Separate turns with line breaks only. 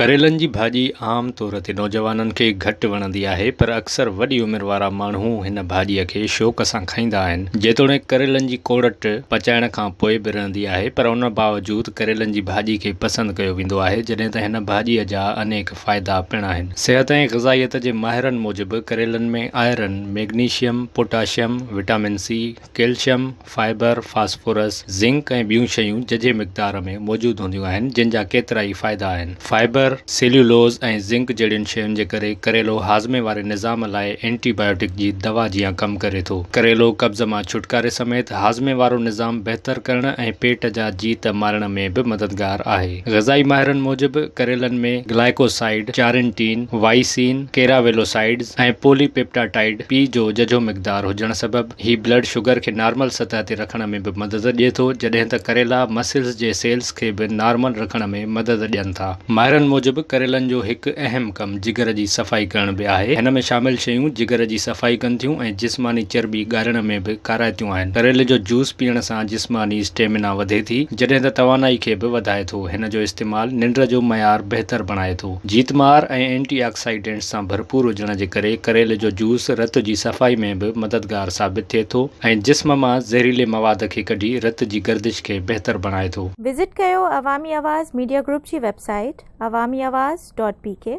ڪريلن جي ڀاڄي عام طور تي نوجوانن کي گهٽ وڻندي آهي پر اڪثر وڏي عمر وارا ماڻهو هن ڀاڄيء کي شوق سان کائيندا آهن. جيتوڻيڪ ڪريلن جي ڪوڙٽ پچائڻ کان پوء به رهندي آهي پر ان باوجود ڪريلن جي ڀاڄي کي پسند ڪيو ويندو آهي جڏهن ته هن ڀاڄيء جا انيڪ فائدا پڻ آهن. صحت ۽ غذائيت جي ماهرن موجب ڪريلن ۾ iron, magnesium, potassium, vitamin C, calcium, fibre, phosphorus, zinc ۽ ٻيون شيون ججهي مقدار ۾ موجود هونديون آهن جن جا ڪيترائي فائدا آهن. فائبر، سيليولوز ۽ زنڪ جهڙين شين جي ڪري ڪريلو هاضمي واري نظام لاء اينٽي بايوٽڪ جي دوا جيان ڪم ڪري ٿو. ڪريلو قبض مان ڇوٽڪاري سميت هاضمي وارو نظام بهتر ڪرڻ ۽ پيٽ جا جيت مارڻ ۾ به مددگار آهي. غذائي ماهرن موجب ڪريلن ۾ گلائيڪوسائيڊ، چارنٽين، وائيسين، ڪيراويلوسائيڊز ۽ پولي پيپٽاٽائيڊ پي جو ججهو مقدار هجڻ سبب هي بلڊ شگر کي نارمل سطح تي رکڻ ۾ به مدد ڏئي ٿو جڏهن ته ڪريلا مسلز جي سيلز کي به نارمل رکڻ ۾ مدد ڏين ٿا. ماهرن موجب ڪريلن جو هڪ اهم ڪم جگر جي صفائي ڪرڻ به آهي. هن ۾ شامل شيون جگر جي صفائي ڪن ٿيون ۽ جسماني چرٻي ڳارڻ ۾ به ڪارائتيون آهن. ڪريلي جو جوس پيئڻ سان جسماني اسٽيمنا وڌي ٿي جڏهن ته توانائي کي به وڌائي ٿو. هن جو استعمال ننڊ جو معيار بهتر بڻائي ٿو. جيتمار ۽ اينٽي آڪسائيڊنٽس سان ڀرپور هجڻ جي ڪري ڪريلي جو جوس رت جي صفائي ۾ به مددگار ثابت ٿئي ٿو ۽ جسم مان زهريلي مواد کي ڪڍي رت جي گردش کي بهتر بڻائي ٿو.
وزٽ ڪيو عوامي آواز ميڊيا گروپ جي website Awami Awaz dot P K.